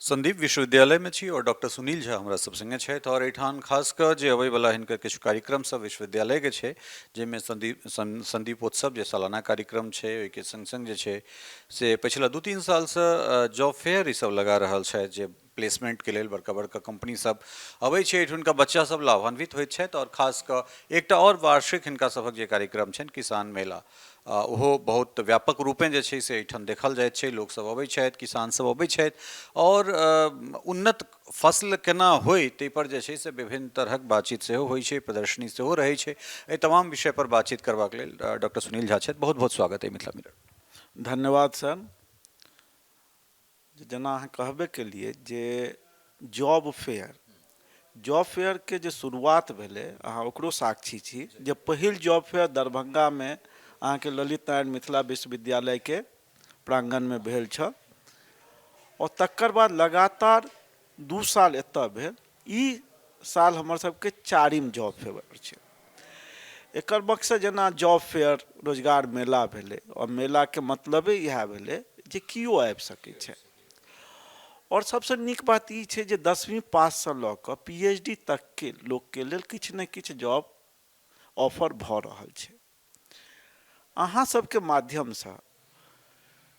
संदीप विश्वविद्यालयमे छी आओर डॉक्टर सुनील झा हमरा सब सङ्गे छथि आओर एहिठाम खास कऽ जे अबैवला हिनकर किछु कार्यक्रम सब विश्वविद्यालयके छै, जाहिमे संदीपोत्सव जे सालाना कार्यक्रम छै, ओहिके सङ्ग सङ्ग जे छै से पछिला 2-3 सालसँ जॉब फेयर ई सब लगा रहल छथि, जे प्लेसमेंटके लेल बड़का बड़का कंपनी सब अबै छै एहिठुनका बच्चा सब लाभान्वित होइत छथि। आओर खास कऽ एकटा आओर वार्षिक हिनका सभक जे कार्यक्रम छनि किसान मेला, ओहो बहुत व्यापक रूपेँ जे छै से एहिठाम देखल जाइत छै। लोकसभ अबै छथि, किसान सब अबै छथि आओर उन्नत फसल केना होइ ताहिपर जे छै से विभिन्न तरहक बातचीत सेहो होइ छै, प्रदर्शनी सेहो रहै छै। एहि तमाम विषय पर बातचीत करबाक लेल डॉक्टर सुनील झा छथि। बहुत बहुत स्वागत अइ मिथिला मिरर। धन्यवाद सर। जेना अहाँ कहबे केलिए जे जॉब फेयर, जॉब फेयरके जे शुरुआत भेलै, अहाँ ओकरो साक्षी छी जे पहिल जॉब फेयर दरभंगामे अहाँके ललित नारायण मिथिला विश्वविद्यालयके प्राङ्गणमे भेल छल आओर तकर बाद लगातार 2 साल एतऽ भेल। ई साल हमर सबके 4म जॉब फेयर छै। एकर मकसद जेना जॉब फेयर रोजगार मेला भेलै आओर मेलाके मतलबे इएह भेलै जे केओ आबि सकै छै। आओर सबसँ नीक बात ई छै जे 10वीं पाससँ लऽ कऽ पी एच डी तकके लोकके लेल किछु ने किछु जॉब ऑफर भऽ रहल छै। अहाँ सबके माध्यमसँ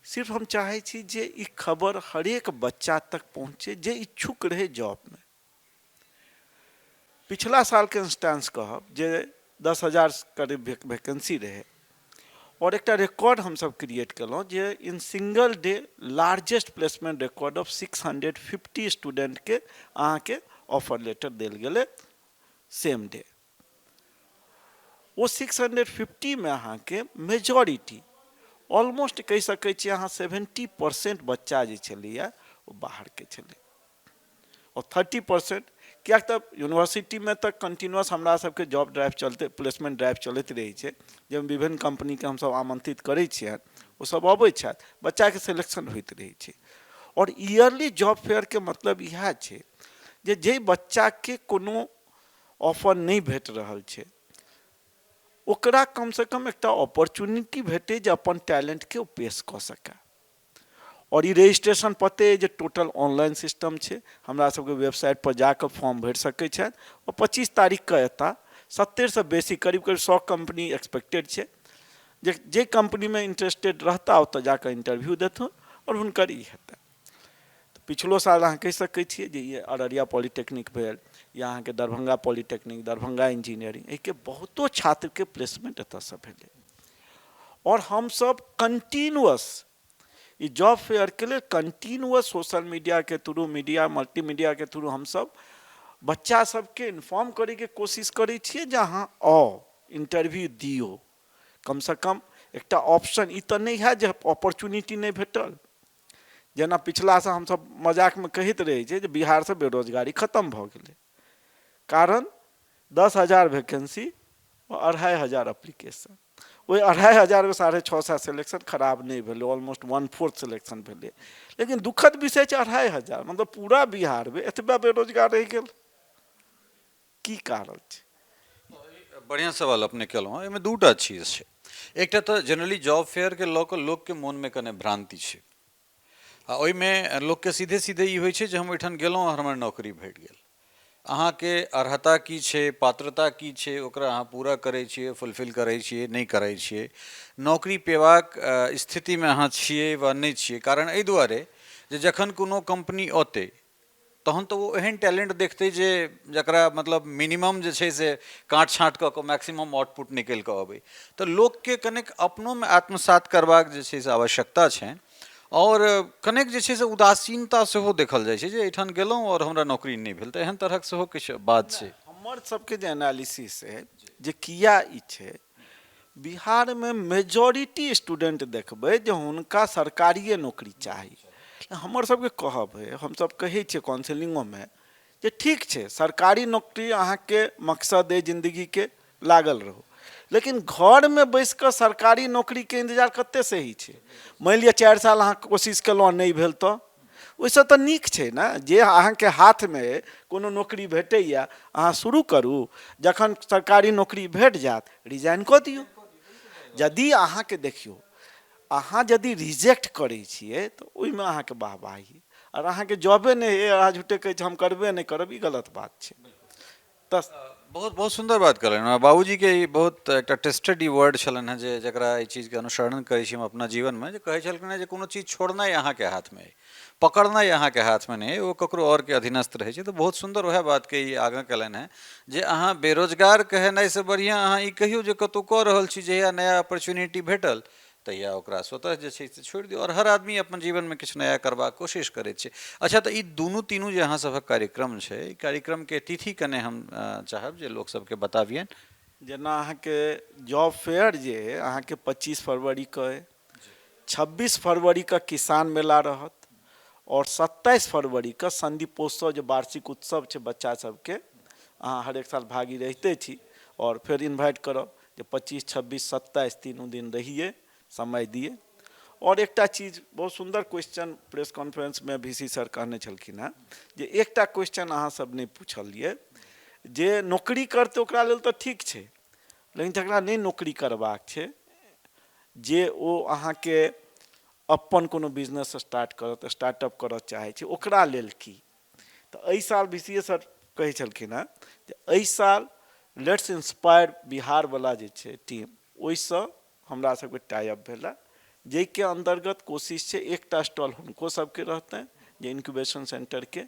सिर्फ हम चाहै छी जे ई खबर हरेक बच्चा तक पहुँचे जे इच्छुक रहै जॉबमे। पिछला सालके इंस्टेंस कहब जे 10,000 करीब वैकेंसी रहै आओर एकटा रिकॉर्ड हमसब क्रिएट केलहुँ जे in single day largest placement record of 650 स्टूडेंटके अहाँके ऑफर लेटर देल गेलै सेम डे। ओ 650 मे अहाँके मेजोरिटी ऑलमोस्ट कहि सकै छी अहाँ 70% बच्चा जे छलैए ओ बाहरके छलै आओर 30%, किएक तऽ यूनिवर्सिटीमे तऽ कंटिन्यूअस हमरा सबके जॉब ड्राइव चलते, प्लेसमेंट ड्राइव चलैत रहै छै, जाहिमे विभिन्न कम्पनीके हमसब आमंत्रित करै छियनि, ओ सब अबै छथि, बच्चाके सिलेक्शन होइत रहै छै। आओर ईयरली जॉब फेयरके मतलब इएह छै जे जाहि बच्चाके कोनो ऑफर नहि भेट रहल छै ओकरा कमसँ कम एकटा अपॉर्चुनिटी भेटै जे अपन टैलेंटके ओ पेश कऽ सकै। आओर ई रजिस्ट्रेशन पते अइ जे टोटल ऑनलाइन सिस्टम छै, हमरा सबके वेबसाइट पर जाकऽ फॉर्म भरि सकै छथि आओर 25 तारीखके एता 70सँ बेसी करीब करीब 100 कम्पनी एक्सपेक्टेड छै जे जे कम्पनीमे इंटरेस्टेड रहता ओतऽ जाकऽ इंटरव्यू देथुन आओर हुनकर ई हेतनि। तऽ पिछलो साल अहाँ कहि सकै छियै जे ई अररिया पॉलिटेक्निक भेल या अहाँके दरभंगा पॉलिटेक्निक, दरभंगा इंजीनियरिंग, एहिके बहुतो छात्रके प्लेसमेंट एतऽसँ भेलै। आओर हमसब कंटिन्यूअस ई जॉब फेयरके लेल कंटिन्यूअस सोशल मीडियाके थ्रू, मीडिया मल्टीमीडियाके थ्रू हमसब बच्चा सबके इन्फॉर्म करैके कोशिश करै छियै जे अहाँ आउ, इंटरव्यू दियौ, कमसँ कम एकटा ऑप्शन ई तऽ नहि हैत जे अपॉर्चुनिटी नहि भेटल। जेना पिछलासँ हमसब मजाकमे कहैत रहै छियै जे बिहारसँ बेरोजगारी खतम भऽ गेलै, कारण 10,000 वैकेंसी आओर 2,500 एप्लीकेशन, ओहि 2,500मे 650 सिलेक्शन खराब नहि भेलै, ऑलमोस्ट 1/4 सिलेक्शन भेलै। लेकिन दुखद विषय छै 2,500, मतलब पूरा बिहारमे एतबा बेरोजगार रहि गेल, की कारण छै? बढ़िआँ सवाल अपने केलहुँ हँ। एहिमे दूटा चीज छै। एकटा तऽ जनरली जॉब फेयरके लऽ कऽ लोकके मोनमे कने भ्रान्ति छै आ ओहिमे लोकके सीधे सीधे ई होइ छै जे हम ओहिठाम गेलहुँ आओर हमर नौकरी भेट गेल। अहाँके अर्हता की छै, पात्रता की छै, ओकरा अहाँ पूरा करै छियै, फुलफिल करै छियै, नहि करै छियै, नौकरी पेबाक स्थितिमे अहाँ छियै वा नहि छियै। कारण एहि दुआरे जे जखन कोनो कम्पनी औतै तहन तऽ ओ एहन टैलेंट देखतै जे जकरा मतलब मिनिमम जे छै से काँट छाँट कऽ कऽ मैक्सिमम आउटपुट निकलि कऽ अबै। तऽ लोकके कनेक अपनोमे आत्मसात करबाक जे छै से आवश्यकता छनि आओर कनेक जे छै से उदासीनता सेहो देखल जाइ छै जे एहिठाम गेलहुँ आओर हमरा नौकरी नहि भेल, तऽ एहन तरहक सेहो किछु बात छै। हमर सबके जे एनालिसिस अइ जे किया ई छै, बिहारमे मेजोरिटी स्टूडेंट देखबै जे हुनका सरकारिए नौकरी चाही। हमर सबके कहब अइ, हमसब कहै छियै काउंसिलिंगोमे जे ठीक छै सरकारी नौकरी अहाँके मकसद अइ जिन्दगीके, लागल रहू, लेकिन घरमे बैस कऽ सरकारी नौकरीके इन्तजार कते सही छै? मानि लिअ 4 साल अहाँ कोशिश केलहुँ नहि भेल तऽ ओहिसँ तऽ नीक छै ने जे अहाँके हाथमे अइ कोनो नौकरी भेटैए अहाँ शुरू करू, जखन सरकारी नौकरी भेट जायत रिजाइन कऽ दियौ। यदि अहाँके देखियौ अहाँ यदि रिजेक्ट करै छियै तऽ ओहिमे अहाँके वाहवाही, आओर अहाँके जॉबे नहि अइ, अहाँ झूठे कहै छी हम करबे नहि करब, ई गलत बात छै। तऽ बहुत बहुत सुन्दर बात कहलनि। बाबूजीके ई बहुत एकटा टेस्टेड ई वर्ड छलनि हेँ जे जकरा एहि चीजके अनुसरण करै छी हम अपना जीवनमे, जे कहै छलखिन हेँ जे कोनो चीज छोड़नाइ अहाँके हाथमे अइ, पकड़नाइ अहाँके हाथमे नहि अइ, ओ ककरो आओरके अधीनस्थ रहै छै। तऽ बहुत सुन्दर उएह बातके ई आगाँ कयलनि हेँ जे अहाँ बेरोजगार कहेनाइसँ बढ़िआँ अहाँ ई कहियौ जे कतहु कऽ रहल छी, जहिया नया अपॉर्चुनिटी भेटल तहिया ओकरा स्वतः जे छै से छोड़ि दियौ। आओर हर आदमी अपन जीवनमे किछु नया करबाक कोशिश करैत छै। अच्छा, तऽ ई दुनू तीनू जे अहाँ सभक कार्यक्रम छै, ई कार्यक्रमके तिथि कने हम चाहब जे लोक सबके बताबियनि। जेना अहाँके जॉब फेयर जे अइ अहाँके 25 फरवरीके अइ, 26 फरवरीके किसान मेला रहत आओर 27 फरवरीके सन्दीपोत्सव जे वार्षिक उत्सव छै बच्चा सबके, अहाँ हरेक साल भागी रहिते छी आओर फेर इन्वाइट करब जे 25, 26, 27 तीनू दिन रहियै, समय दियै। आओर एकटा चीज बहुत सुन्दर क्वेश्चन प्रेस कॉन्फ्रेंसमे वी सी सर कहने छलखिन हेँ जे एकटा क्वेश्चन अहाँ सब नहि पुछलियै जे नौकरी करतै ओकरा लेल तऽ ठीक छै, लेकिन जकरा नहि नौकरी करबाक छै, जे ओ अहाँके अपन कोनो बिजनेस स्टार्ट करत, स्टार्टअप करऽ चाहै छै, ओकरा लेल की? तऽ एहि साल वी सी ए सर कहै छलखिन हेँ जे एहि साल let's inspire बिहारवला जे छै टीम, ओहिसँ हमरा सबके टाइ अप भेल हँ, जाहिके अन्तर्गत कोशिश छै एकटा स्टॉल हुनको सबके रहतनि जे इन्क्यूबेशन सेन्टरके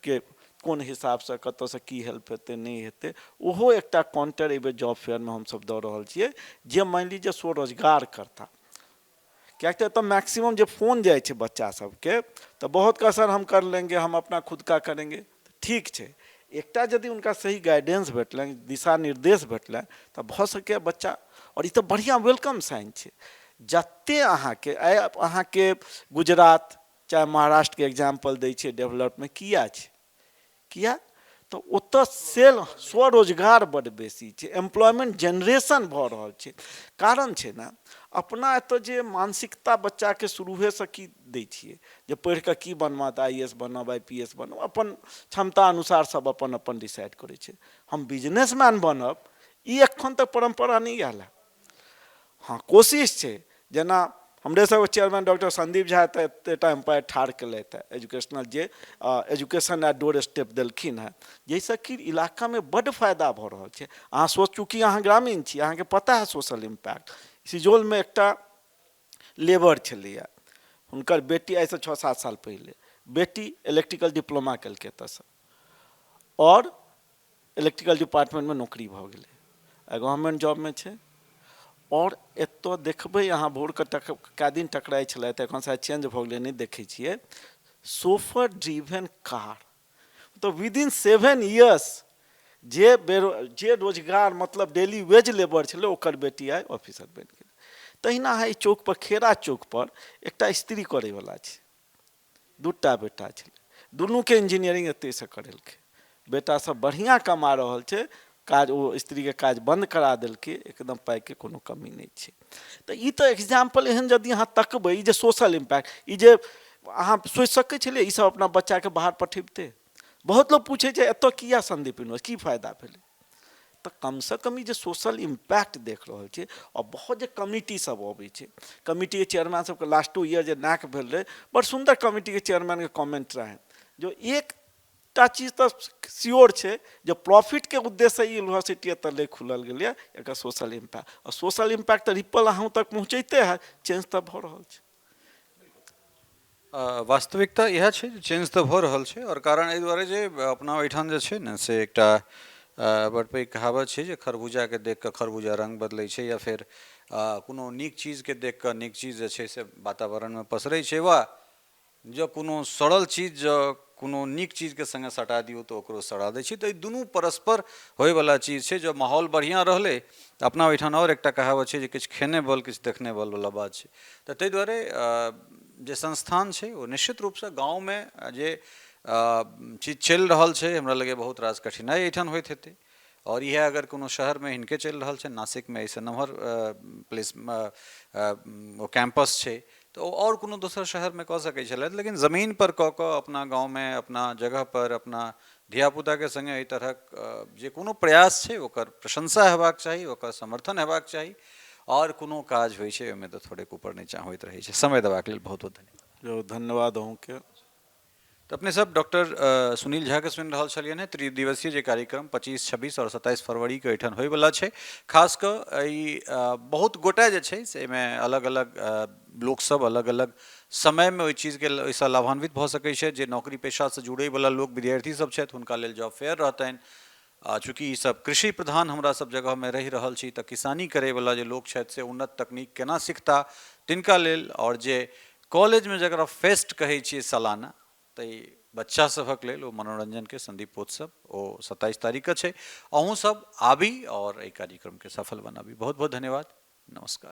के कोन हिसाबसँ कतऽसँ की हेल्प हेतै नहि हेतै, ओहो एकटा काउण्टर एहिबेर जॉब फेयरमे हमसब दऽ रहल छियै, जे मानि ली जे स्वरोजगार करता। किएक तऽ एतऽ मैक्सिमम जे फोन जाइ छै बच्चा सबके तऽ बहुत कहत सर हम कर लेंगे, हम अपना खुद का करेंगे। ठीक छै, एकटा यदि हुनका सही गाइडेंस भेटलनि, दिशा निर्देश भेटलनि तऽ भऽ सकैए बच्चा, आओर ई तऽ बढ़िआँ welcome sign छै। जते अहाँके आइ अहाँके गुजरात चाहे महाराष्ट्रके एग्जाम्पल दै छै डेवलपमे किया छै, किया तऽ ओतऽ सेल स्वरोजगार बड्ड बेसी छै, एम्प्लॉयमेन्ट जेनरेशन भऽ रहल छै। कारण छै ने अपना एतऽ जे मानसिकता बच्चाके शुरुएसँ की दै छियै जे पढ़ि कऽ की बनबऽ, तऽ आई ए एस बनब, I P S बनब, अपन क्षमता अनुसार सब अपन अपन डिसाइड करै छै। हम बिजनेसमैन बनब ई एखन तक परम्परा नहि आयल हँ। हँ, कोशिश छै, जेना हमरे सबके चेयरमैन डॉक्टर संदीप झा एतऽ एतेटा एम्पायर ठाढ़ केलथि हेँ एजुकेशनल, जे एजुकेशन एट डोर स्टेप देलखिन हेँ, जाहिसँ कि इलाकामे बड्ड फायदा भऽ रहल छै। अहाँ सोच, चूँकि अहाँ ग्रामीण छी, अहाँके पता है सोशल इम्पैक्ट। सिजौलमे एकटा लेबर छलैए, हुनकर बेटी आइसँ 6-7 साल पहिले बेटी इलेक्ट्रिकल डिप्लोमा केलकै एतऽसँ आओर इलेक्ट्रिकल डिपार्टमेन्टमे नौकरी भऽ गेलै, आ गवर्नमेन्ट जॉबमे छै। आओर एतऽ देखबै अहाँ भोरके टक कए दिन टकराइ छलथि, एखन शायद चेंज भऽ गेलै, नहि देखै छियै सोफर ड्रिवेन कार। तऽ विदिन 7 इयर्स जे बेरो जे रोजगार मतलब डेली वेज लेबर छलै ओकर बेटी आइ ऑफिसर बनि गेलै। तहिना अहाँ एहि चौकपर, खेरा चौकपर एकटा स्त्री करैवला छै, 2टा बेटा छलै, दुनूके इंजीनियरिंग एतहिसँ करेलकै, बेटा सब बढ़िआँ कमा रहल छै, काज ओ स्त्रीके काज बन्द करा देलकै, एकदम पाइके कोनो कमी नहि छै। तऽ ई तऽ एग्जाम्पल एहन यदि अहाँ तकबै, ई जे सोशल इम्पैक्ट, ई जे अहाँ सोचि सकै छलियै ई सब अपना बच्चाके बाहर पठेबतै? बहुत लोक पूछै छै एतऽ किया सन्दीप यूनिवर्सिटी, की फायदा भेलै? तऽ कमसँ कम ई जे सोशल इम्पैक्ट देख रहल छै, आओर बहुत जे कमिटी सब अबै छै, कमिटीके चेयरमैन सबके लास्टो ईयर जे नाक भेल रहै, बड़ सुन्दर कमिटीके चेयरमैनके कमेंट रहनि जो एकटा चीज तऽ श्योर छै जे प्रॉफिटके उद्देश्यसँ ई यूनिवर्सिटी एतऽ नहि खुलल गेलैए, एकर सोशल इम्पैक्ट, आओर सोशल इम्पैक्ट तऽ रिपल अहूँ तक पहुँचैते हैत, चेंज तऽ भऽ रहल छै। वास्तविकता इएह छै जे चेंज तऽ भऽ रहल छै, आओर कारण एहि दुआरे जे अपना ओहिठाम जे छै ने से एकटा बड़ पैघ कहावत छै जे खरबूजाके देख कऽ खरबूजा रङ्ग बदलै छै, या फेर कोनो नीक चीजके देख कऽ नीक चीज जे छै से वातावरणमे पसरै छै, वा जँ कोनो सड़ल चीज जँ कोनो नीक चीजके सङ्गे सटा दियौ तऽ ओकरो सड़ा दै छै। तऽ ई दुनू परस्पर होइवला चीज छै। जँ माहौल बढ़िआँ रहलै तऽ अपना ओहिठाम आओर एकटा कहावत छै जे किछु खेने बल किछु देखने बल वला बात छै। तऽ ताहि दुआरे जे संस्थान छै ओ निश्चित रूपसँ गाँवमे जे चीज चलि रहल छै, हमरा लगैए बहुत रास कठिनाइ एहिठाम होइत हेतै। आओर इएह अगर कोनो शहरमे हिनके चलि रहल छनि, नासिकमे एहिसँ नमहर प्लेस ओ कैम्पस छै, तऽ ओ आओर कोनो दोसर शहरमे कऽ सकै छलथि, लेकिन जमीनपर कऽ कऽ अपना गाँवमे अपना जगहपर अपना धियापुताके सङ्गे एहि तरहक जे कोनो प्रयास छै ओकर प्रशंसा हेबाक चाही, ओकर समर्थन हेबाक चाही। आओर कोनो काज होइ छै ओहिमे तऽ थोड़ेक ऊपर नीचाँ होइत रहै छै। समय देबाक लेल बहुत बहुत धन्यवाद। धन्यवाद अहूँके। तऽ अपने सब डॉक्टर सुनील झाके सुनि रहल छलियनि हेँ। त्रिदिवसीय जे कार्यक्रम 25, 26 आओर 27 फरवरीके एहिठाम होइवला छै, खास कऽ ई बहुत गोटे जे छै से एहिमे अलग अलग लोकसब अलग अलग समयमे ओहि चीजके ओहिसँ लाभान्वित भऽ सकै छै। जे नौकरी पेशासँ जुड़ैवला लोक विद्यार्थी सब छथि, हुनका लेल जॉब फेयर रहतनि। आ चूँकि ईसब कृषि प्रधान हमरा सब जगहमे रहि रहल छी, तऽ किसानी करैवला जे लोक छथि से उन्नत तकनीक केना सिखता, तिनका लेल, आओर जे कॉलेजमे जकरा फेस्ट कहै छियै सालाना, ताहि बच्चा सभक लेल ओ मनोरञ्जनके संदीपोत्सव ओ 27 तारीखके छै। अहूँ सब आबी आओर एहि कार्यक्रमके सफल बनाबी। बहुत बहुत धन्यवाद, नमस्कार।